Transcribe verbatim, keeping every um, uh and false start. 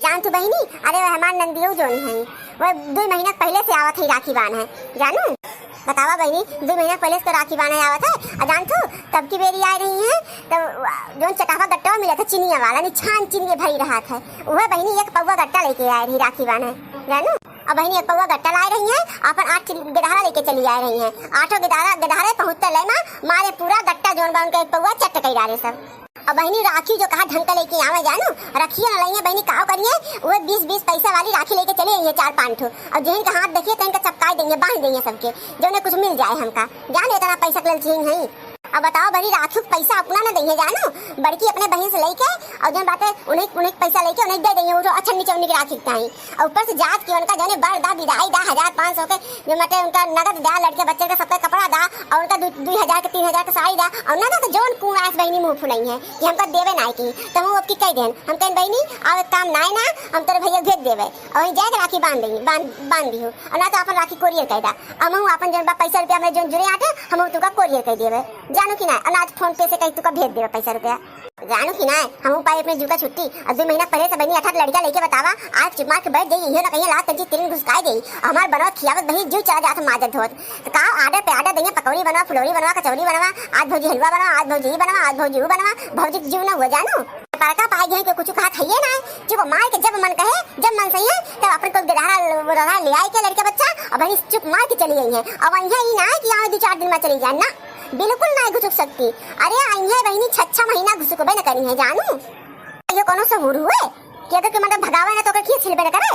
जानथू बहिनी, अरे वो हमार नंदियो जौन है, वो दुइ महीना पहिले से आवत है राखी बान्हे, जानू। बतावा बहिनी, दुइ महीना पहिले से तो राखी बान्हे आवत है, अउर जानथू, तब की बेरी आए रही है, तब जौन चटावा गट्टा मिला था, चिनिया वाला, निछान चिनिये भरी रहत है, उहे बहिनी एक पौवा गट्टा लइके आए रही राखी बान्हे, जानू। अउर बहिनी एक पौवा गट्टा लाए रही है, अपन आठ चिल-, गिदहरा लइके चली आए रही है। आठों गिदहरा, गिदहरे पहुँचते लय मा, मारे पूरा गट्टा जौन बा उनका एक पौवा चट कइ डारे सब। अउर बहिनी राखी जो कहा ढंग का लइके आवे जानू, रखिए न लइहे बहिनी, काव करिए, उहे बीस बीस पैसा वाली राखी लइके चली अइहे चार पाँच ठो। अउर जिनका हाथ देखिए तो इनका चपकाई देइहे, बाँध देइहे सबके, जौने कुछ मिल जाए हमका। जाने इतना पैसा के ललचिन है। अब बताओ बहिनी, राखी के पैसा अपना न देइहे जानू, बड़की अपने बहिन से लइके अउर जौन बाटे उन्हें, उन्हें पैसा लइके उन्हें दे देइहे, वो जो अछन्नी चौनी के राखी के ताई। अउर ऊपर से जात के उनका जौने बर दा, बिदाई दा, हजार पाँच सौ के, जो बाटे उनका नगद दा, लड़के बच्चे के सबके कपड़ा दा, अउर उनका दु, दुइ हजार के, तीन हजार के साड़ी दा, अउर ना दा तो जौन कूण आए से बहिनी मुँह फुलाई है कि हमका देवे नाई की, तो हम अब की कह देन, हम कहेन बहिनी, अब एक काम नाई ना, हम तोरे भैया भेज देवे, अउर वहीं जाके राखी बाँध देई, बाँध, बाँध दिहू, अउर ना तो अपन राखी courier कइ दा, हमहू अपन जौन बा पैसा रुपया में जौन जुरे आटे, हमहू तुका courier कइ देवे, जानू कि ना, अउर ना तो PhonePe से कहीं तुका भेज देवे पैसा रुपया। जानू कि ना, हमहू पाई अपने जीव का छुट्टी। अब दुइ महीना पहिले से बहिनी अठत लड़का लइके बतावा, आज चुप मार के बैठ जाई, इहो ना कहीं लात तंची तिरिन घुसकाई देई। हमार बनवत खियावत बहिनी जीव चला जात है माजत धोत। तो का order पे order देइहे, पकौड़ी बनवा, फुलौरी बनवा, कचौड़ी बनवा, आज भौजी हलवा बनवा, आज भौजी ई बनवा, आज भौजी ऊ बनवा, भौजी के जीव ना हुआ जानू। परका पाए गए के कुछ कहा खाइए ना, चुप मार के जब मन कहे, जब मन सही है, तब अपन कोई गदहरा, गदहरा ले आए के लड़का बच्चा, अउर बहिनी चुप मार के चली गई है। अउर वहीं ई ना है कि यहाँ दुइ चार दिन में चली जाए ना, बिल्कुल ना घुसुक सकती। अरे अइहे बहिनी, छह छह महीना घुसुकबे न करी है जानू। ये कोनो सहूर हुए कि अगर के मतलब भगावे ना तो ओकर खीस हिलबे न करे।